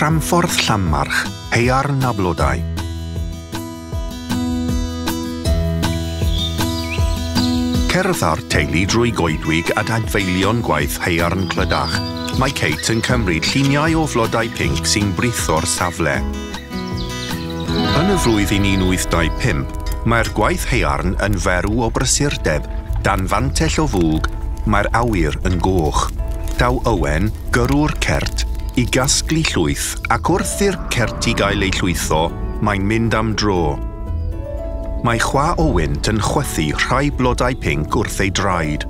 Tramffordd Llanmarch, haearn a blodau. Cerdd â'r teulu drwy goedwig a dadfeilion gwaith haearn Clydach. Mae Kate yn cymryd lluniau o flodau pinc sy'n britho'r safle. Yn y flwyddyn 1825, mae'r gwaith haearn yn ferw o brysurdeb. Dan fantell o fwg, mae'r awyr yn goch. Daw Owen, gyrrwr cert, i gasglu llwyth ac wrth i'r certi gael eu llwytho, mae'n mynd am dro. Mae chwa o wynt yn chwythu rhai blodau pinc wrth ei draed.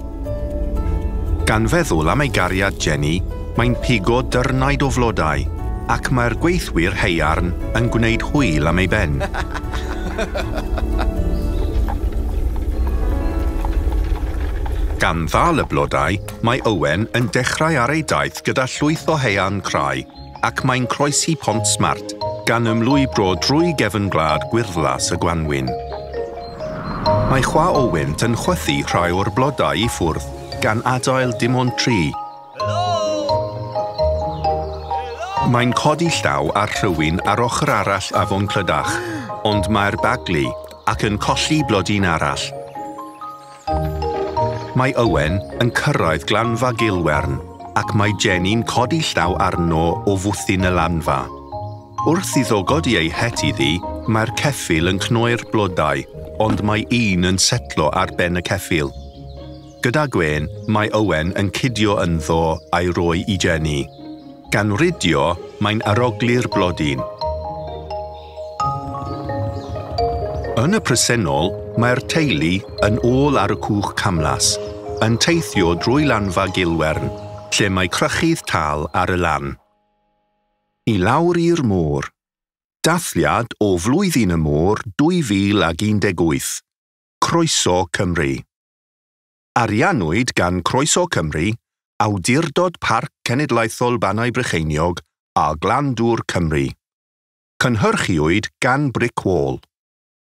Gan feddwl am ei gariad Jenny, mae'n pigo dyrnaid o flodau, ac mae'r gweithwyr haearn yn gwneud hwyl am ei ben. Gan ddal y blodau, mae Owen yn dechrau ar ei daith gyda llwyth o haearn crai ac mae'n croesi Pont Smart, gan ymlwybro drwy gefn gwlad gwyrddlas y gwanwyn. Mae chwa o wynt yn chwythu rhai o'r blodau i ffwrdd, gan adael dim ond 3. Mae'n codi llaw ar rhywun ar ochr arall afon Clydach, ond mae'r baglu ac yn colli blodyn arall. Mae Owen yn cyrraedd glanfa Gilwern ac mae Jenny'n codi llaw arno o fwthyn y lanfa. Wrth iddo godi ei het iddi, mae'r ceffyl yn cnoi'r blodau, ond mae un yn setlo ar ben y ceffyl. Gyda gwên, mae Owen yn cydio ynddo a'i roi i Jenny. Gan rydio, mae'n arogli'r blodyn. Yn y presennol, mae'r teulu yn ôl ar y cwch camlas, yn teithio drwy lanfa Gilwern, lle mae crychydd tal ar y lan. I lawr i'r môr. Dathliad o Flwyddyn y Môr 2018. Croeso Cymru. Ariannwyd gan Croeso Cymru, Awdurdod Parc Cenedlaethol Bannau Brycheiniog a Glandŵr Cymru. Cynhyrchiwyd gan Brick Wall.